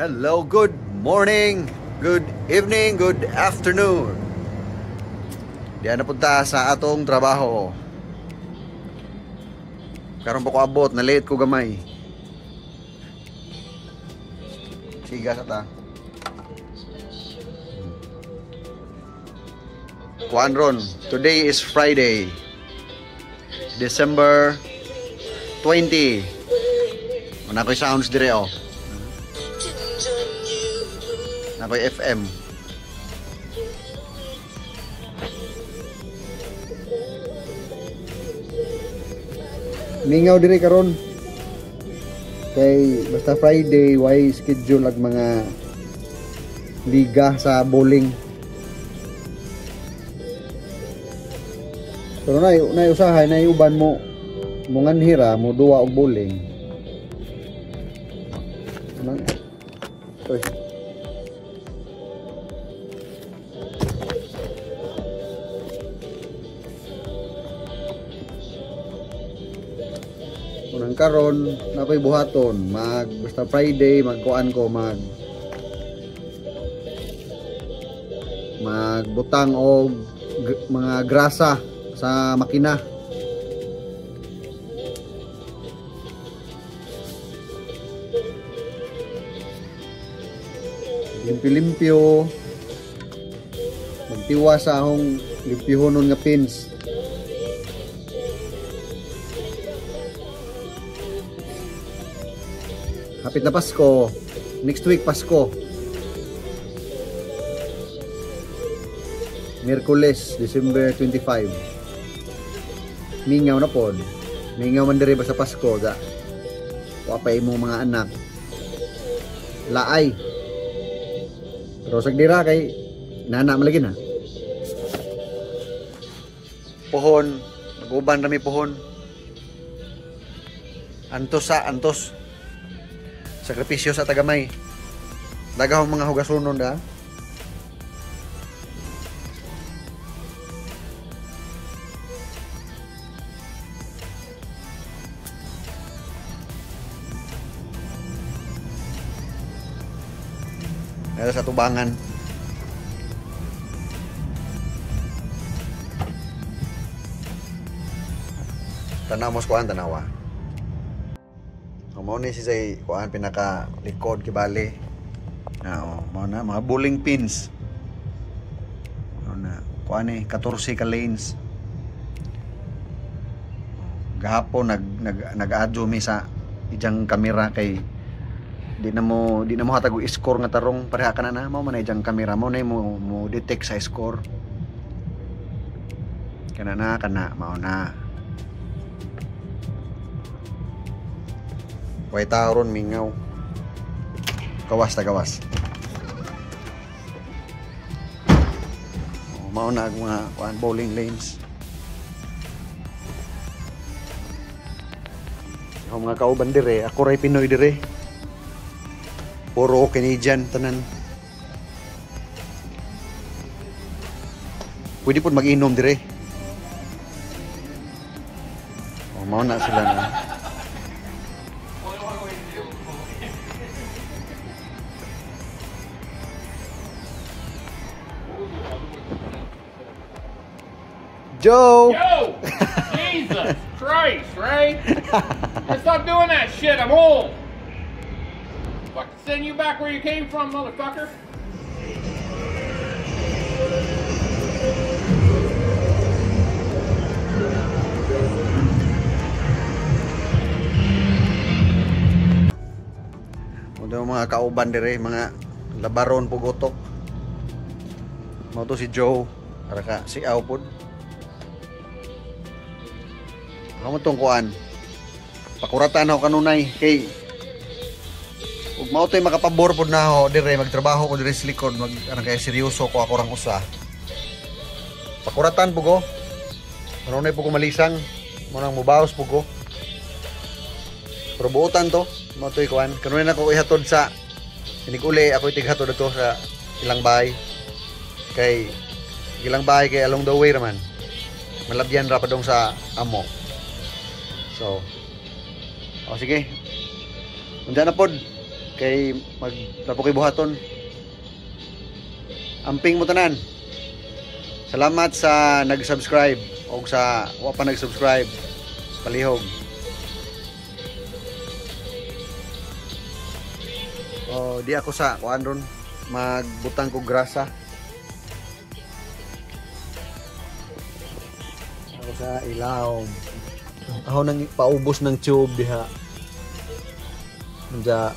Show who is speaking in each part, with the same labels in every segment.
Speaker 1: Hello, good morning, good evening, good afternoon. Diyan na punta sa atong trabaho. Karon pa ko abot, na late ko gamay. Siga sa ta. Kuan ron, today is Friday, December 20. Wala ko'y sounds dire oh. Nakoy FM. Mingaw dire karon. Kay basta Friday way schedule ag mga liga sa bowling. Pero nay usahay nay uban mo munganhira mo duwa og bowling. Anong? Oy. Unang karon na ako'y buhaton mag basta Friday magkuan ko magbutang og mga grasa sa makina. Limpyo-limpyo, magtiwa sa akong limpyohonon nga pins. Hapit na Pasko. Next week Pasko. Miyerkules, December 25. Mingaw na pod. Mingaw man diri ba sa Pasko ga. Wa pa imong mga anak. Laay. Pero sagdira kay nana malagi na. Pohon, mag-uban rami pohon. Antos sa antos. Sakripisyo sa tagamay. Dagahong mga hugasunon da. Nasa sa tubangan. Tanaw mo sa kuan, tanawa. Mao ni si say kuan pinaka likod kibali. Na oh, mao na mga bowling pins. Mao na kuan ni 14 ka lanes. Gahapon nag-adyo mi sa ijang kamera kay di na mo hatag og score nga tarong pareha ka na mao man ijang kamera mo na mo detect sa score. Kana na kana mao na. Way tao ron mingaw. Gawas ta gawas. Oh, mao na ang mga kuan bowling lanes. Ako mga kauban dire, ako ray Pinoy dire. Puro Canadian tanan. Pwede pud mag-inom dire. Oh, mao na sila na. Joe!
Speaker 2: Yo! Jesus Christ, Ray! Just stop doing that shit, I'm old! Fucking send you back where you came from, motherfucker!
Speaker 1: Mundo mga kauban dire, mga labaron pugotok. Mao to si Joe, para ka si Aw pod. Ako tong kuan. Pakuratan ako kanunay kay ug mao toy makapabor pod na ako dire magtrabaho ko dire sa likod mag anang kay seryoso ko ako rang usa. Pakuratan pud ko. Kanunay pud ko malisang mo nang mubaos pud ko. Pero buotan to, mao toy kuan. Kanunay na ko ihatod sa inig-uli ako itighatod adto sa ilang bahay. Kay ilang bahay kay along the way raman. Malabyan ra padong sa amo. So, oh, sige. Unja na pod. Kay magtapo kay buhaton. Amping mo tanan. Salamat sa nag-subscribe o sa wa pa nag-subscribe. Palihog. Oh, di ako sa kuan ron magbutang ko grasa. Ako sa ilawom. Ako nang paubos ng tube diha. Unja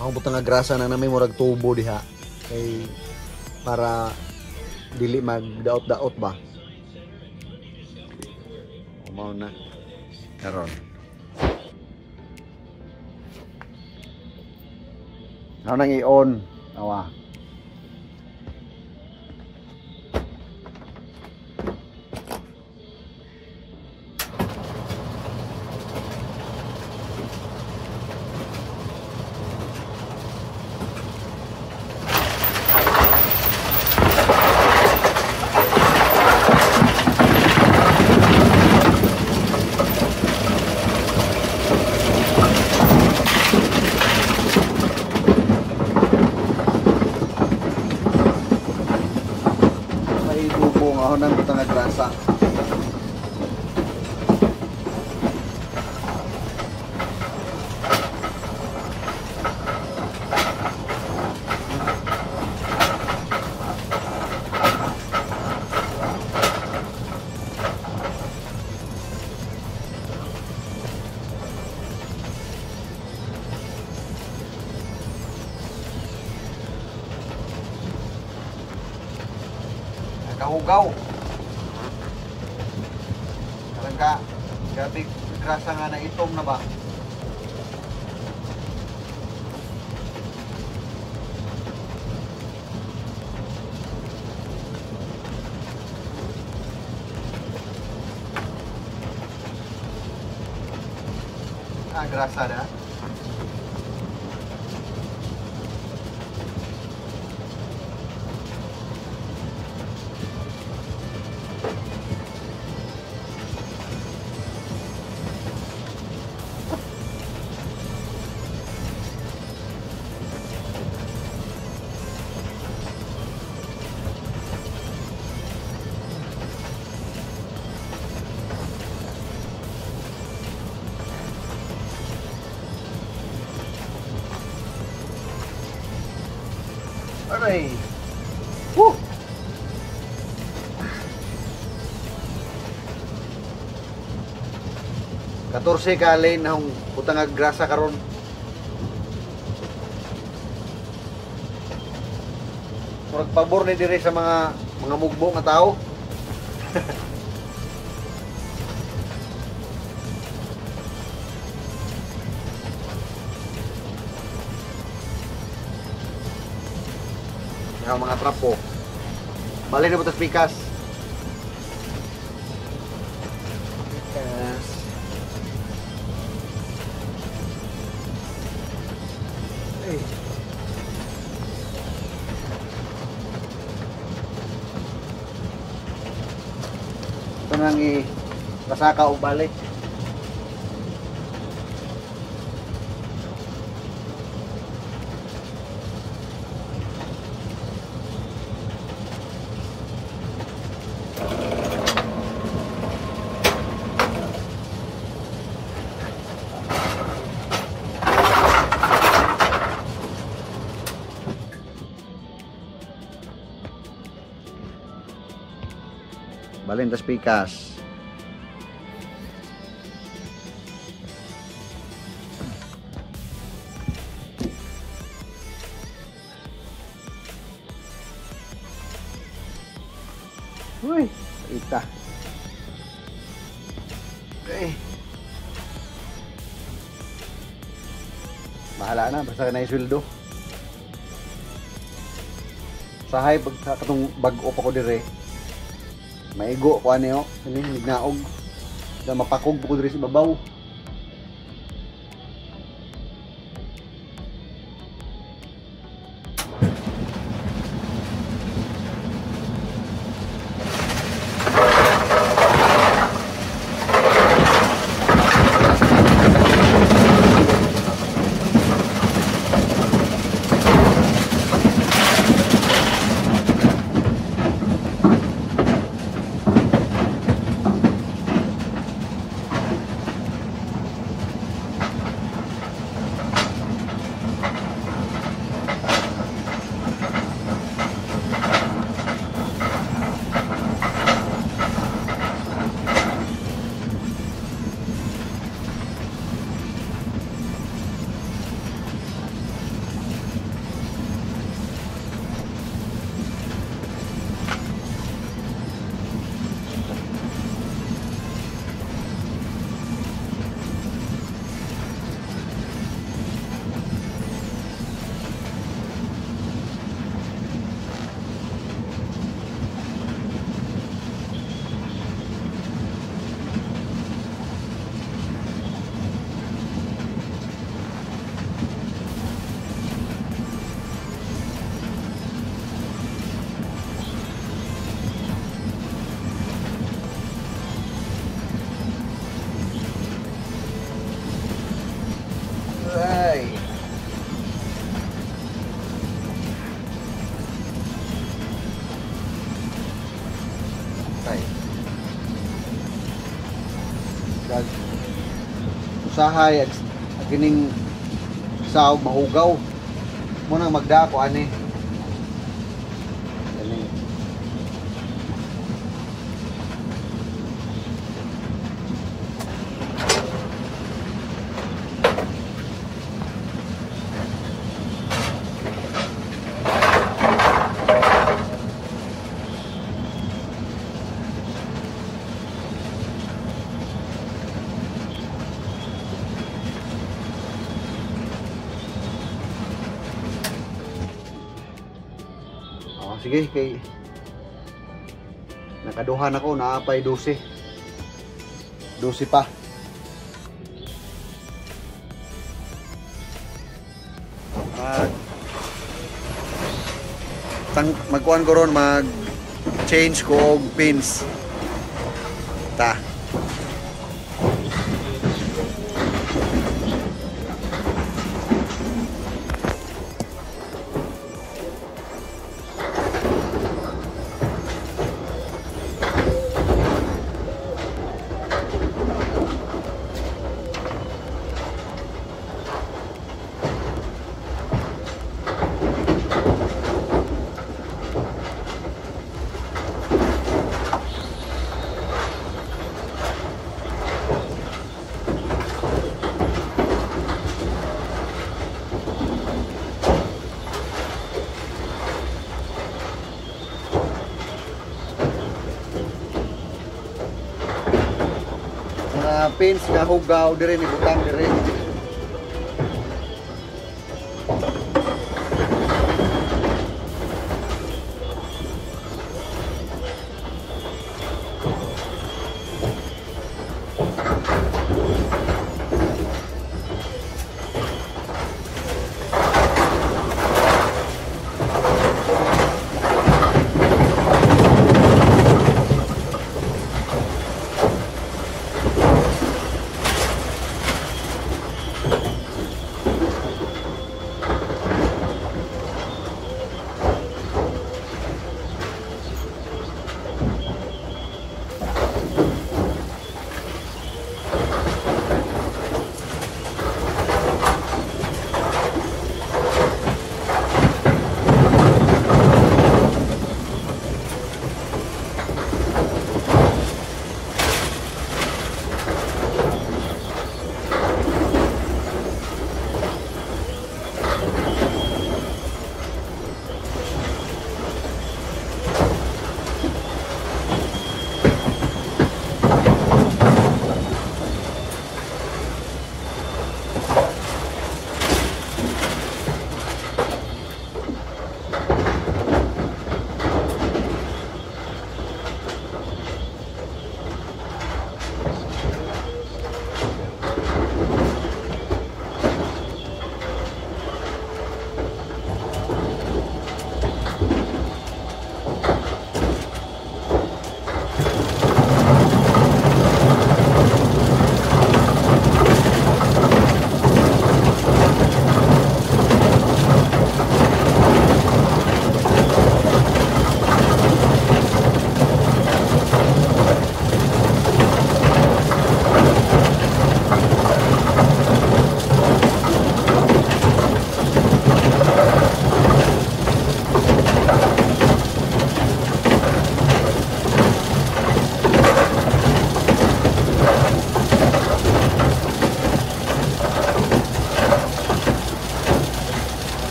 Speaker 1: akong butang nga grasa na namay murag tubo diha kay para dili magdaot-daot ba. Mao na karon. Ako nang i-on. Awa. Ako nang butang nga grasa. Nakahugaw. Karang ka, grabe grasa nga na itom na ba? Ah, grasa na. Aray. Woo! 14 ka lane na akong butang nga grasa karon. Murag pabor ni dire sa mga mugbo nga tao. Ang mga trapo. Bali na butas pikas. Pikas. Ay. Ito nang i-pasaka o balik. Balin tas pikas. Uy, ita. Okay. Bahala na, basta na yung sweldo. Sahay pag katong bag-o pa ko dire. Maigo ko ani oh, ini nignaog. Da mapakog ko diri sa babaw. Usahay ag kining saog mahugaw. Mo nang magda ko ani. Kani. Sige, kay nakaduhan ako, naapay 12. 12 pa. Magkuan ko ron, mag-change ko og pins. Ta. Pins nga hugaw dire ni butang dire.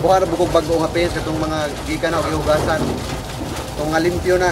Speaker 1: Kuha na bukog bago nga pins katong mga gikan na og gihugasan. Itong nga limpyo na.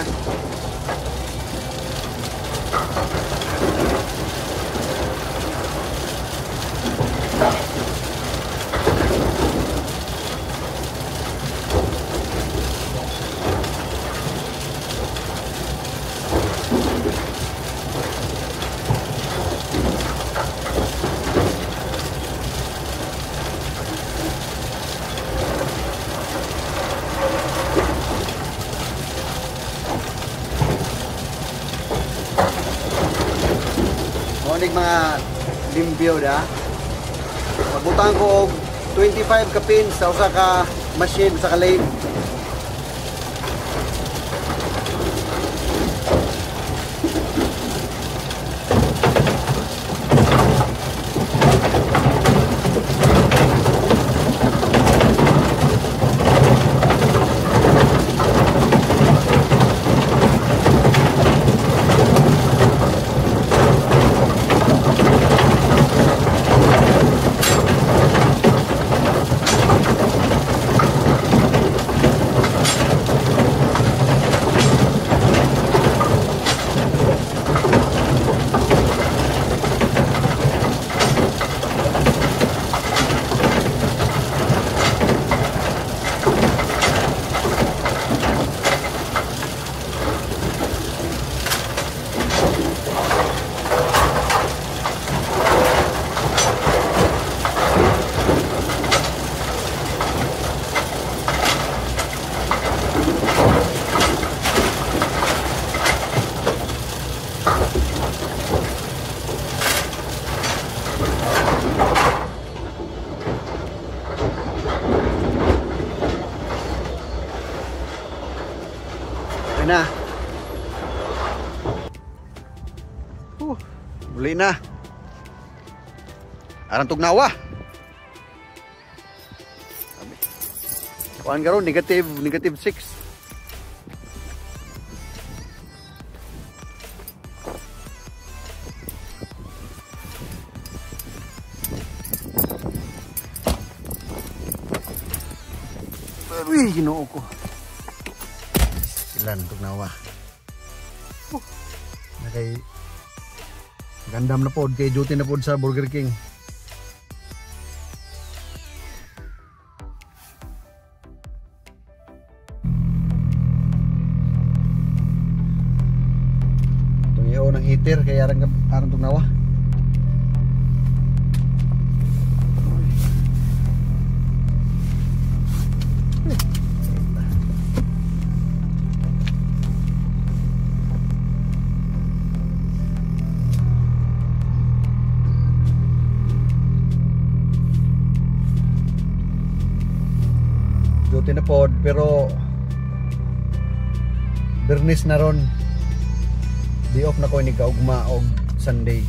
Speaker 1: Mga Limpyo da. Magbutang ko og 25 ka pins sa usa ka machine, sa ka lathe. Na. Muli na. Arang tugnawa. Kuan karon negative 6. Uy, Ginoo ko. Ilan tugnawa. Nakay gandam na pod kay duty na pod sa Burger King. Tungiyo ng heater kay arang tugnawa. Duty na pod pero Bernis na ron. Day off na ko ni kaugma og Sunday.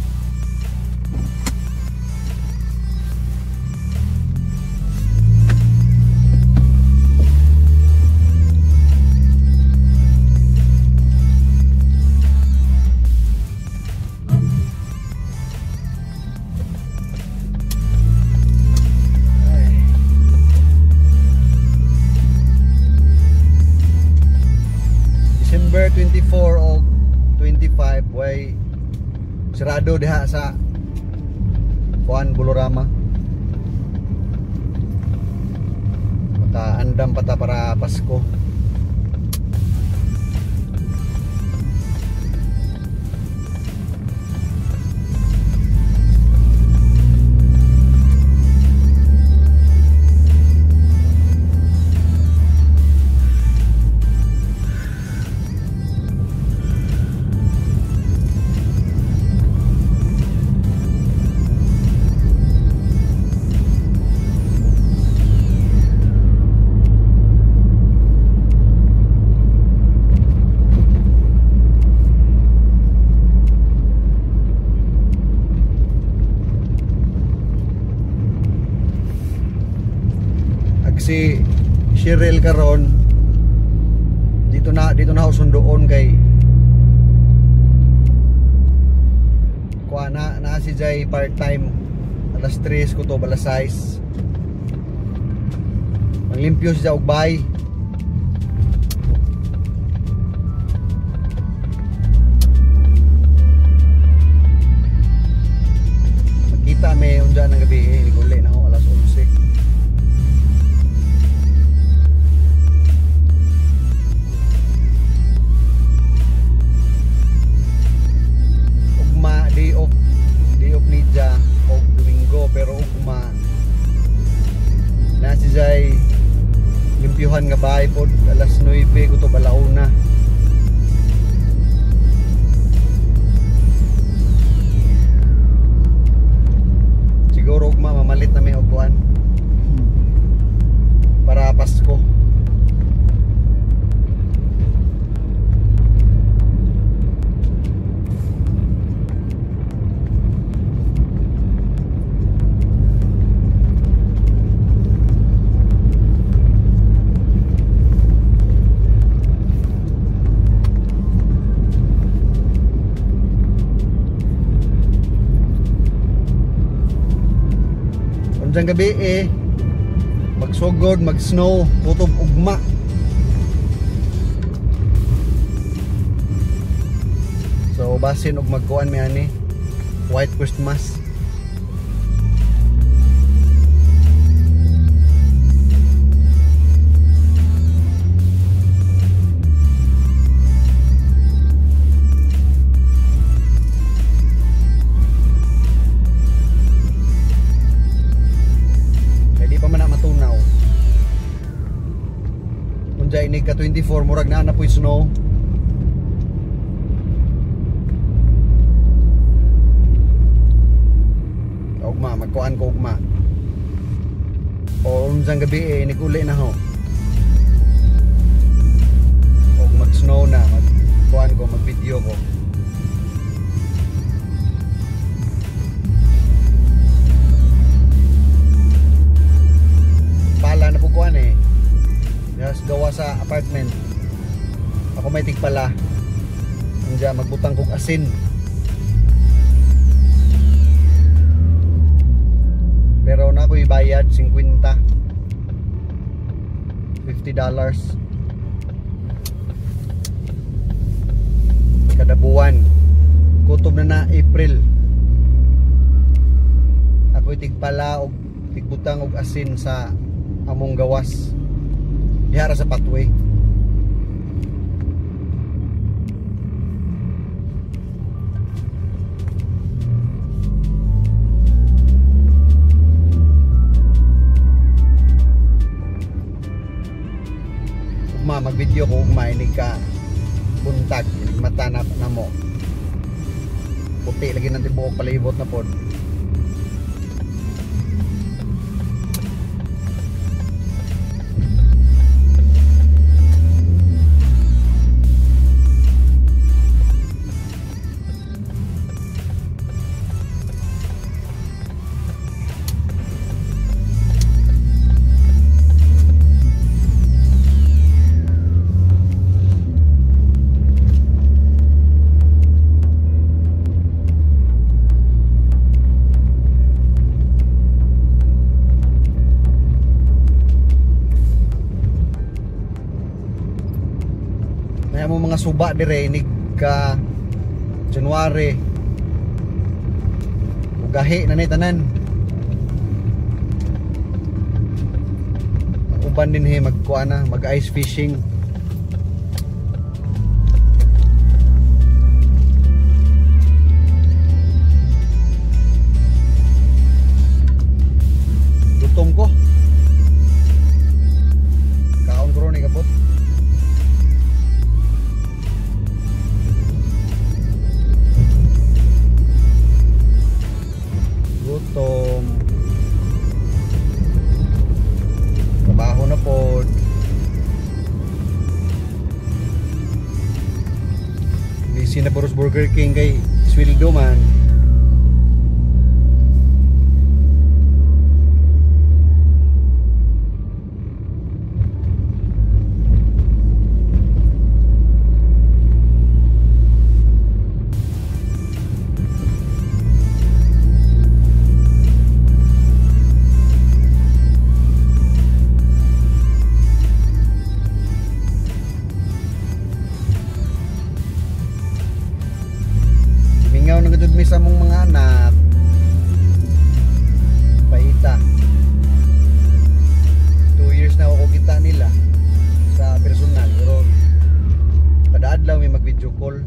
Speaker 1: December 24 o 25 way sarado diha sa Juan Bulorama. Makaandam pa ta para Pasko. Si Cheryl karon dito na ako sundoon kay kuha na si Jay part time alas 3 ko to alas 6 manglimpyo siya og bay. Magkita may unja ng gabi, iguli na ako alas 11. Ugma day off ni Ja og Domingo, pero ugma na si Jay limpyuhan nga bahay pod alas 9 ko to balauna. Unjang gabi eh magsugod, mag-snow, kutob ugma. So basin og magkuan mi ani White Christmas. Ini ka 24 murag naa na po'y snow. Ugma, magkuan ko ugma. O unsang gabi eh niguli na ho. Og mag-snow na, magkuan ko, mag-video ko. Pala na po kuan eh. Just gawa sa apartment. Ako may tigpala. Andiya magbutang kog asin. Pero na ako'y bayad 50. $50 kada buwan. Kutob na na April. Ako'y tigpala og tigbutang og asin sa among gawas. Dihara sa pathway. Ugma, mag-video ko ugma ini ka buntag, inig mata na namo. Puti lagi ng tibuok palibot na pod. Mga suba dire inig ka January ugahi na ni tanan. Ang uban din he magkuan na, mag ice fishing. Gutom ko. Kaon ko ron ikabot. Gutom. Trabaho na po. Busy na Boros Burger King kay sweldo man. Sa mong mga anak paita 2 years na ako kita nila sa personal, pero kada adlaw may mag video call.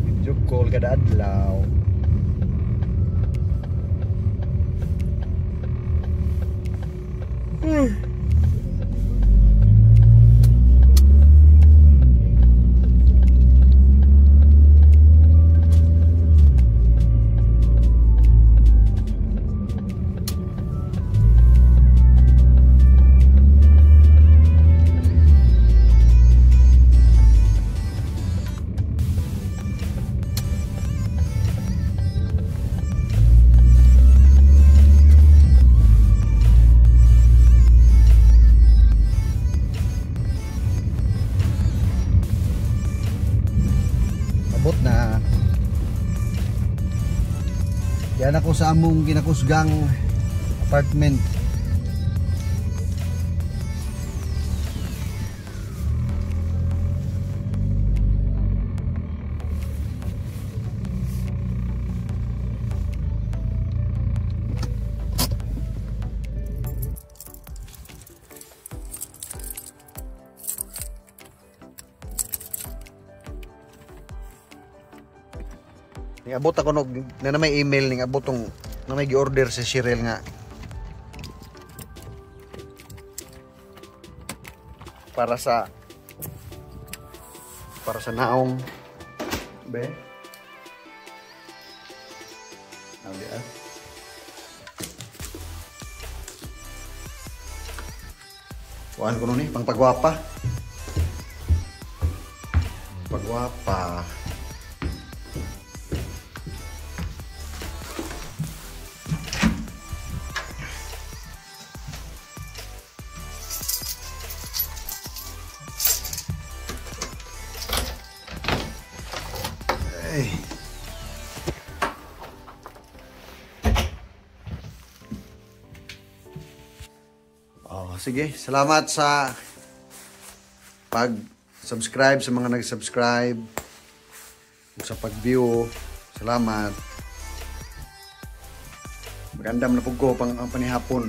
Speaker 1: Video call kada adlaw. Abot na. Diyan ako sa among ginakusgang apartment. Ning abot ako nog na may email ning abot tong na may gi-order si Cheryl nga para sa naong be. Nabi ah. Kuan ko ni pangpagwapa. Pagwapa. Ay. Oh, sige, salamat sa pag-subscribe sa mga nag-subscribe, sa pag-view. Salamat. Magandam na pud ko pang ang panihapon.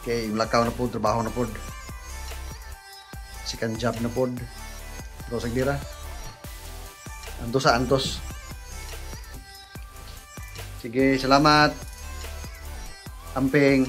Speaker 1: Kay lakaw na pud, trabaho na pud. Second job na pud. Pero sa dira. Antos sa antos. Sige, salamat. Amping.